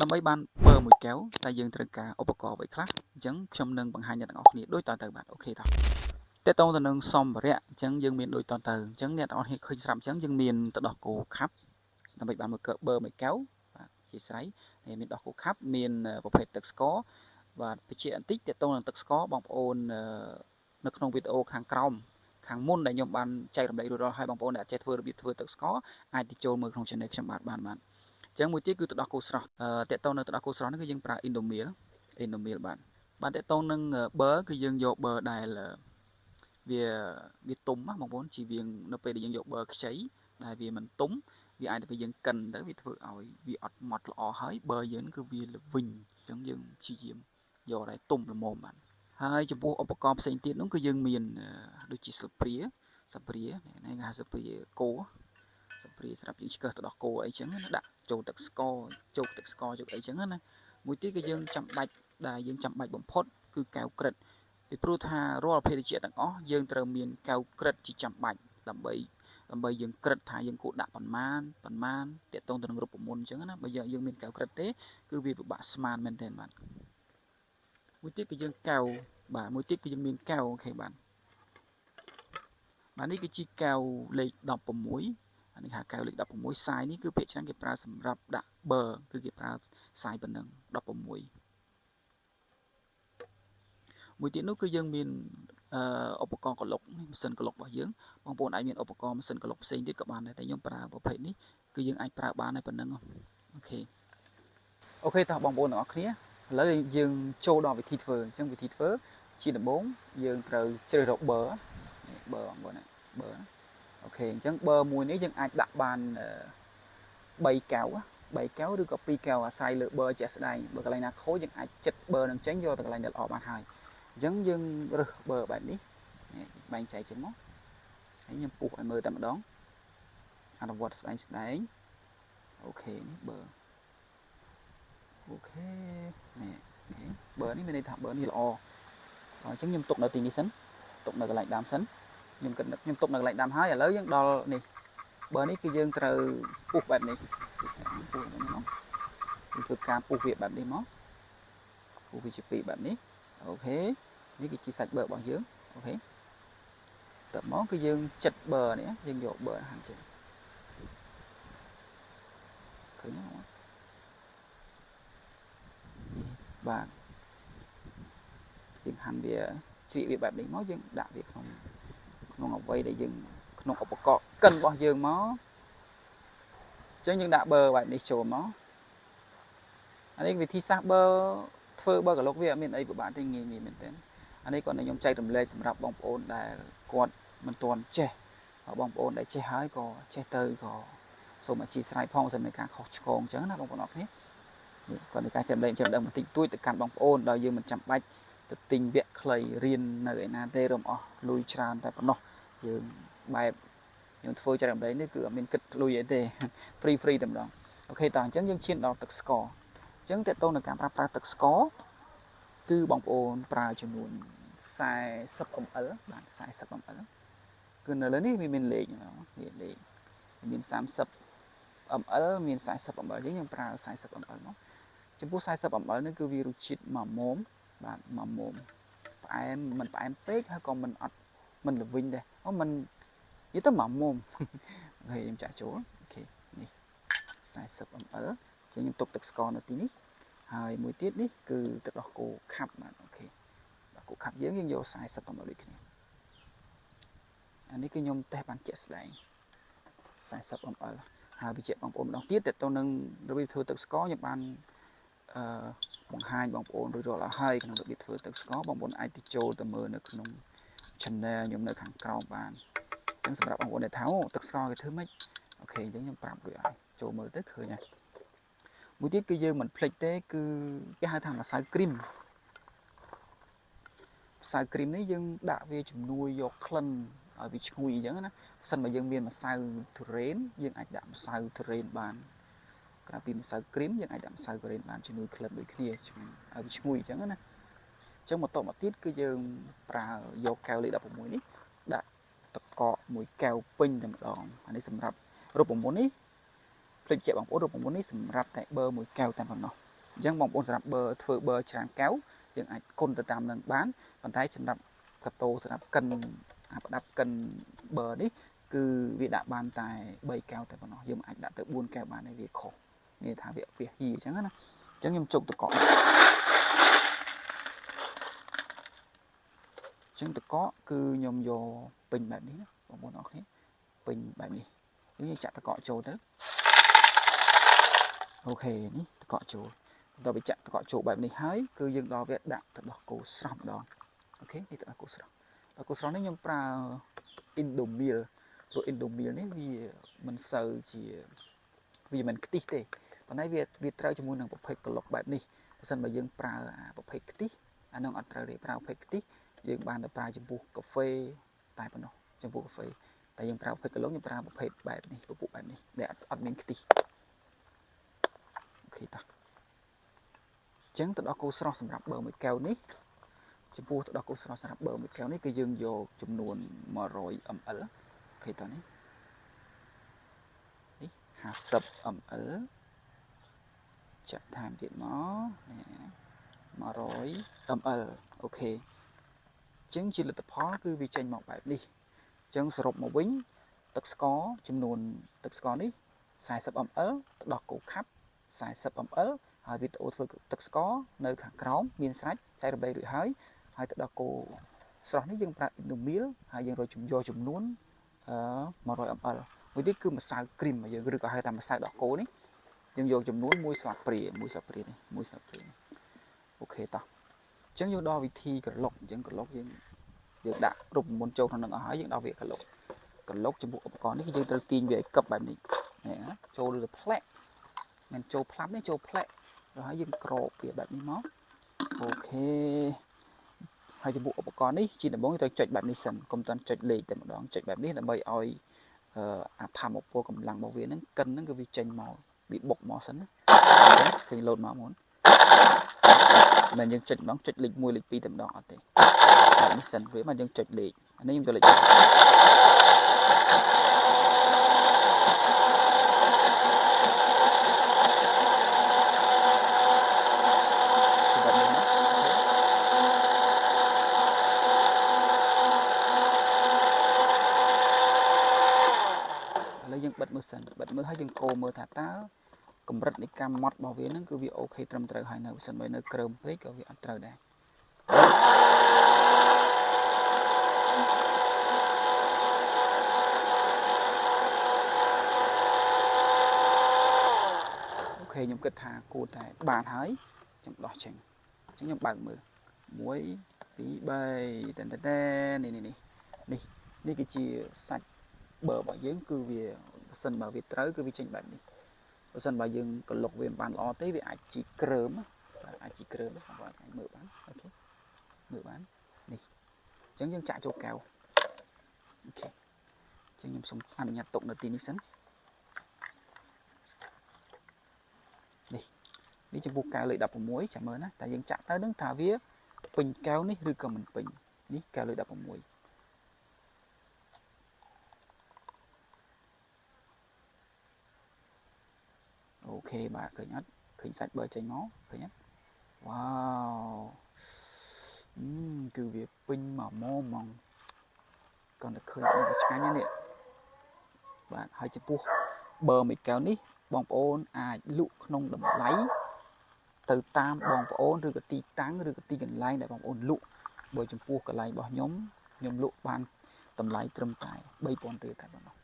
ដើម្បីបានប៊ឺមួយកែវតែយើងត្រូវការឧបករណ៍អ្វីខ្លះអញ្ចឹងខ្ញុំនឹងបង្ហាញអ្នកទាំងអស់គ្នាដូចតទៅបាទ OK តោះតេតងទៅនឹងសម្ភារៈអញ្ចឹងយើងមានដូចតទៅអញ្ចឹងអ្នកទាំងអស់គ្នាឃើញស្រាប់អញ្ចឹងយើងមានទឹកដោះគោខាប់ដើម្បីបានមកប៊ឺមួយកែវបាទជាស្រ័យមានដោះគោខាប់មានប្រភេទទឹកស្ករបាទបញ្ជាក់បន្តិចតេតងនឹងទឹកស្ករបងប្អូននៅក្នុងវីដេអូខាងក្រោមខាងមុនដែលខ្ញុំបានចែករំលែករួចរាល់ហើយបងប្អូនដែលអត់ចេះធ្វើរបៀបធ្វើទឹកស្ករអាចទៅចូលមើលក្នុង channel ខ្ញុំបាទបានបាទអញ្ចឹងមួយទៀតគឺទឹកដោះគោស្រស់តេតងនៅទឹកដោះគោស្រស់នេះគឺយើងប្រើ Indomil Indomil បាទបាទតេតងនឹងប៊ឺគឺយើងយកប៊ឺដែលវាវាទុំណាបងប្អូនជៀសវាងនៅពេលដែលយើងយកប៊ឺខ្ចីដែលវាមិនទុំវាអាចទៅយើងកិនទៅវាធ្វើឲ្យវាអត់ម៉ត់ល្អហើយប៊ឺយើងគឺវាល្វីងអញ្ចឹងយើងព្យាយាមយកឲ្យទុំល្មមបាទហើយចំពោះឧបករណ៍ផ្សេងទៀតនោះគឺយើងមានដូចជាស្លព្រាស្លព្រានេះគេហៅស្លព្រាគោស្លព្រាសម្រាប់យើងឆ្កឹះទៅដោះគោអីចឹងណាដាក់ចូលទឹកស្ករចូលទឹកស្ករចូលអីចឹងណាមួយទៀតគឺយើងចាំបាច់ដែលយើងចាំបាច់បំផុតគឺកែវក្រិតពីព្រោះថារាល់ភេសជ្ជៈទាំងអស់យើងត្រូវមានកែវក្រិតជាចាំបាច់ដើម្បីដើម្បីយើងក្រិតថាយើងគួរដាក់ប៉ុន្មានប៉ុន្មានតាក់ទងទៅនឹងរូបមន្តអញ្ចឹងណាបើយើងយើងមានកែវក្រិតទេគឺវាពិបាកស្មានមែនទែនបាទមួយទៀតគឺយើងកែវបាទមួយទៀតគឺយើងមានកែវ OK បាទបាទនេះគឺជាកែវលេខ16អានេះហៅកែវលេខ16សាយនេះគឺភាគច្រើនគេប្រើសម្រាប់ដាក់ប៊ឺគឺគេប្រើសាយប៉ុណ្ណឹង16មួយទៀតនោះគឺយើងមានឧបករណ៍ក្លុកម៉ាស៊ីនក្លុករបស់យើងបងប្អូនអាចមានឧបករណ៍ម៉ាស៊ីនក្លុកផ្សេងទៀតក៏បានដែរតែខ្ញុំប្រើប្រភេទនេះគឺយើងអាចប្រើបានដែរប៉ុណ្ណឹង OK OK តោះបងប្អូនទាំងអស់គ្នាឥឡូវយើងចូលដល់វិធីធ្វើអញ្ចឹងវិធីធ្វើជាដំបូងយើងត្រូវជ្រើសរើសប៊ឺប៊ឺបងប្អូនណាប៊ឺ OK អញ្ចឹងប៊ឺមួយនេះយើងអាចដាក់បាន3កែវ3កែវឬក៏2កែវអាស្រ័យលើប៊ឺជាក់ស្ដែងបើកន្លែងណាខូចយើងអាចចិត្តប៊ឺនឹងចេញយកទៅកន្លែងដែលល្អបានហើយអញ្ចឹងយើងរើសប៊ឺបែបនេះបែងចែកចេញមកហើយខ្ញុំពុះឲ្យមើលតែម្ដងអនុវត្តស្ដែងស្ដែង OK នេះប៊ឺ OK នេះប៊ឺនេះមានន័យថាប៊ឺនេះល្អអញ្ចឹងខ្ញុំទុកនៅទីនេះសិនទុកនៅកន្លែងដើមសិនខ្ញុំគិតខ្ញុំទុកនៅកន្លែងដើមហើយឥឡូវយើងដល់នេះប៊ឺនេះគឺយើងត្រូវពុះបែបនេះពុះនេះមកយើងធ្វើការពុះវាបែបនេះមកពុះវាជាពីរបែបនេះ OK នេះគឺជាសាច់ប៊ឺរបស់យើង OK តមកគឺយើងចិត្តប៊ឺនេះយើងយកប៊ឺហាន់ចេញឃើញទេបាទយើងហាន់វាជ្រៀកវាបែបនេះមកយើងដាក់វាក្នុងក្នុងអ្វីដែលយើងក្នុងឧបករណ៍កិនរបស់យើងមកអញ្ចឹងយើងដាក់ប៊ឺបែបនេះចូលមកអានេះវិធីសាស្ត្រប៊ឺធ្វើប៊ឺក្លុកវាអត់មានអីពិបាកទេងាយងាយមែនទែនអានេះគាត់ខ្ញុំចែករំលែកសម្រាប់បងប្អូនដែលគាត់មិនទាន់ចេះបងប្អូនដែលចេះហើយក៏ចេះទៅក៏សូមអធិស្ឋានផងសម្រាប់ការខុសឆ្គងអញ្ចឹងណាបងប្អូនអរគ្នានេះគាត់នៃការចែករំលែកចាំដឹងបន្តិចតួចទៅកាន់បងប្អូនដោយយើងមិនចាំបាច់ទៅទិញវគ្គខ្លីរៀននៅឯណាទេរំអស់លុយច្រើនតែប៉ុណ្ណោះយើងបែបខ្ញុំធ្វើចែករំលែកនេះគឺអត់មានគិតលុយអីទេ free free តែម្ដង OK តោះអញ្ចឹងយើងឈានដល់ទឹកស្ករអញ្ចឹងតើតើនៅការប្រើប្រាស់ទឹកស្ករគឺបងប្អូនប្រើចំនួន40 ml បាទ40 ml គឺនៅលើនេះវាមានលេខនេះលេខមាន30 ml មាន40 ml អញ្ចឹងយើងប្រើ40 ml មកចំពោះ40 ml នេះគឺវារសជាតិមួយមុំបាទមួយមុំផ្អែមមិនផ្អែមពេកហើយក៏មិនអត់មិនល្វីងដែរអូមិននិយាយទៅមួយមុំ OK ខ្ញុំចាក់ចូល OK នេះ40 ml ចឹងខ្ញុំទុកទឹកស្ករនៅទីនេះហើយមួយទៀតនេះគឺទឹកដោះគោខាប់បាទ OK ដោះគោខាប់យើងយើងយក40 ml ដូចគ្នាអានេះគឺខ្ញុំតេស្តបានជាក់ស្ដែង40 ml ហើយបញ្ជាក់បងប្អូនម្ដងទៀតតទៅនឹងរបៀបធ្វើទឹកស្ករខ្ញុំបានអឺបង្ហាញបងប្អូនរួចរាល់ហើយហើយក្នុងរបៀបធ្វើទឹកស្ករបងប្អូនអាចទៅចូលទៅមើលនៅក្នុង channel ខ្ញុំនៅខាងក្រោមបានអញ្ចឹងសម្រាប់បងប្អូនដែលថាអូទឹកស្ករគេធ្វើម៉េច OK អញ្ចឹងខ្ញុំប្រាប់រួចហើយចូលមើលទៅឃើញហើយមួយទៀតគឺយើងមិនភ្លេចទេគឺគេហៅថាម្សៅគ្រីមម្សៅគ្រីមនេះយើងដាក់វាជំនួយយកក្លិនឲ្យវាឈ្ងុយអញ្ចឹងណាបើសិនបើយើងមានម្សៅទុរេនយើងអាចដាក់ម្សៅទុរេនបានក្រៅពីម្សៅគ្រីមយើងអាចដាក់ម្សៅទុរេនបានជំនួយក្លិនដូចគ្នាឲ្យវាឈ្ងុយអញ្ចឹងណាអញ្ចឹងបន្តមកទៀតគឺយើងប្រើយកកែវលេខ16នេះដាក់ទឹកកកមួយកែវពេញតែម្ដងអានេះសម្រាប់រូបមន្តនេះភ្លេចជាបងប្អូនរូបមន្តនេះសម្រាប់តែប៊ឺមួយកែវតែប៉ុណ្ណោះ អញ្ចឹងបងប្អូនសម្រាប់បឺធ្វើបឺច្រើនកែវយើងអាចគុណទៅតាមនឹងបានប៉ុន្តែសម្រាប់កាតូសម្រាប់កិនអាប្រដាប់កិនបឺនេះគឺវាដាក់បានតែ3កែវតែប៉ុណ្ណោះយើងអាចដាក់ទៅ4កែវបានទេវាខុសមានថាវាហៀអញ្ចឹងណាអញ្ចឹងខ្ញុំជុកតកកអញ្ចឹងតកកគឺខ្ញុំយកពេញបែបនេះណាបងប្អូនអរគ្នាពេញបែបនេះយើងចាក់តកកចូលទៅអូខេនេះតកកចូលដល់វាចាក់តកកចូលបែបនេះហើយគឺយើងដល់វាដាក់ទៅដោះគោស្រស់ម្ដងអូខេនេះទៅដោះគោស្រស់ដោះគោស្រស់នេះខ្ញុំប្រើ Indomil ព្រោះ Indomil នេះវាមិនសូវជាវាមិនខ្ទិះទេប៉ុន្តែវាត្រូវជាមួយនឹងប្រភេទក្លុកបែបនេះបើសិនបើយើងប្រើអាប្រភេទខ្ទិះអានឹងអត់ត្រូវទេប្រើប្រភេទខ្ទិះយើងបានតែប្រើចំពោះកាហ្វេតែប៉ុណ្ណោះចំពោះកាហ្វេតែយើងប្រើប្រភេទក្លុកយើងប្រើប្រភេទបែបនេះពពុះបែបនេះដែលអត់មានខ្ទិះអូខេតោះអញ្ចឹងទៅដល់គោស្រស់សម្រាប់បឺមួយកែវនេះចំពោះទៅដល់គោស្រស់សម្រាប់បឺមួយកែវនេះគឺយើងយកចំនួន100 ml អូខេតោះនេះនេះ50 ml ចាក់ថែមទៀតមក100 ml អូខេអញ្ចឹងជាលទ្ធផលគឺវាចេញមកបែបនេះអញ្ចឹងសរុបមកវិញទឹកស្ករចំនួនទឹកស្ករនេះ40 ml ទៅដល់គោខាប់40 ml ហើយវីដេអូធ្វើទឹកស្ករនៅខាងក្រោមមានស្រេចចែករំលែករួចហើយហើយទៅដល់គោស្រស់នេះយើងប្រើ Indomil ហើយយើងរកយកចំនួន100 ml មួយទៀតគឺម្សៅគ្រីមយើងឬក៏ហៅថាម្សៅដោះគោនេះយើងយកចំនួន1ស្លាបព្រា1ស្លាបព្រានេះ1ស្លាបព្រានេះអូខេតោះអញ្ចឹងយើងដល់វិធីក្រឡុកអញ្ចឹងក្រឡុកយើងដាក់រូបមន្តចូលក្នុងនឹងអស់ហើយយើងដល់វាក្រឡុកក្រឡុកចំពោះឧបករណ៍នេះគឺយើងត្រូវទាញវាឲ្យកឹបបែបនេះណាចូលលើផ្លែកមិនចូលផ្លាប់នេះចូលផ្លែកហើយយើងក្របវាបែបនេះមកអូខេហើយចំពោះឧបករណ៍នេះជាដំបូងត្រូវចុចបែបនេះសិនកុំទាន់ចុចលេខតែម្ដងចុចបែបនេះដើម្បីឲ្យអាធម្មពលកម្លាំងរបស់វាហ្នឹងកិនហ្នឹងគឺវាចេញមកវាបុកមកសិនណាឃើញលោតមកមុនមិនយើងចុចម្ដងចុចលេខ1លេខ2តែម្ដងអត់ទេបែបនេះសិនវាមកយើងចុចលេខអានេះខ្ញុំយកលេខយើងបិទមើលសិនបិទមើលហើយយើងកូរមើលថាតើកម្រិតនៃការម៉ត់របស់វាហ្នឹងគឺវាអូខេត្រឹមត្រូវហើយនៅសិនបើនៅក្រើមពេកក៏វាអត់ត្រូវដែរអូខេខ្ញុំគិតថាគួរតែបានហើយខ្ញុំដោះចេញអញ្ចឹងខ្ញុំបើកមើល1 2 3តែតែនេះនេះនេះនេះគឺជាសាច់បឺរបស់យើងគឺវាបើសិនបើវាត្រូវគឺវាចេញបែបនេះបើសិនបើយើងក្លុកវាមិនបានល្អទេវាអាចជីក្រើមបាទអាចជីក្រើមបងប្អូនអាចមើលបានអូខេមើលបាននេះអញ្ចឹងយើងចាក់ចូលកែវអូខេអញ្ចឹងខ្ញុំសូមអនុញ្ញាតទុកនៅទីនេះសិននេះនេះចំពោះកែវលេខ16ចាំមើលណាតែយើងចាក់ទៅនឹងថាវាពេញកែវនេះឬក៏មិនពេញនេះកែវលេខ16អូខេបាទឃើញអត់ឃើញសាច់បើចេញមកឃើញអត់វ៉ាវគឺវាពេញមកហ្មងគាត់តែឃើញវាឆ្ងាញ់នេះបាទហើយចំពោះបើមួយកែវនេះបងប្អូនអាចលក់ក្នុងតម្លៃទៅតាមបងប្អូនឬក៏ទីតាំងឬក៏ទីកន្លែងដែលបងប្អូនលក់បើចំពោះកន្លែងរបស់ខ្ញុំខ្ញុំលក់បានតម្លៃត្រឹមតែ3000រៀលតែប៉ុណ្ណោះ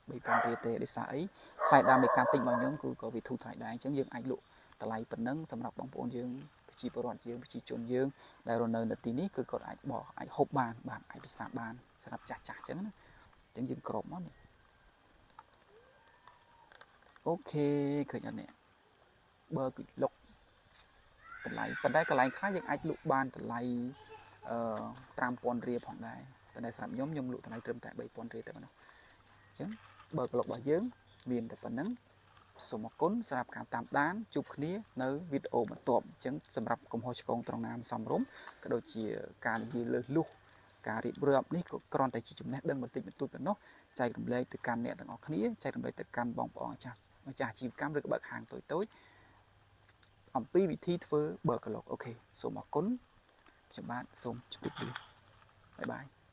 3000រៀលទេដោយសារអីថ្លៃដើមនៃការទិញរបស់ខ្ញុំគឺក៏វាធូរថ្លៃដែរអញ្ចឹងយើងអាចលក់តម្លៃប៉ុណ្ណឹងសម្រាប់បងប្អូនយើងប្រជាពលរដ្ឋយើងប្រជាជនយើងដែលរស់នៅទីនេះគឺគាត់អាចបោះអាចហូបបានបាទអាចពិសាបានសម្រាប់ចាស់ចាស់អញ្ចឹងណាអញ្ចឹងយើងក្របមកនេះអូខេឃើញអត់នេះបើគឺលុកតម្លៃប៉ុន្តែកន្លែងខ្លះយើងអាចលក់បានតម្លៃ5000រៀលផងដែរប៉ុន្តែសម្រាប់ខ្ញុំខ្ញុំលក់តម្លៃត្រឹមតែ3000រៀលតែប៉ុណ្ណោះអញ្ចឹងបើក្លុករបស់យើងមានតែប៉ុណ្្នឹងសូមអរគុណសម្រាប់ការតាមដានជួបគ្នានៅវីដេអូបន្ទាប់អញ្ចឹងសម្រាប់កំហុសឆ្គងត្រង់ណាមិនសមរម្យក៏ដូចជាការនិយាយលើសលួសការរៀបរាប់នេះក៏គ្រាន់តែជាចំណេះដឹងបន្តិចបន្តួចប៉ុណ្ណោះចែករំលែកទៅកាន់អ្នកទាំងអស់គ្នាចែករំលែកទៅកាន់បងប្អូនម្ចាស់អាជីវកម្មឬក៏បើកហាងតូចៗ អំពីវិធីធ្វើបឺក្រឡុក។ OK សូមអរគុណខ្ញុំបាទសូមជម្រាបលា bye bye។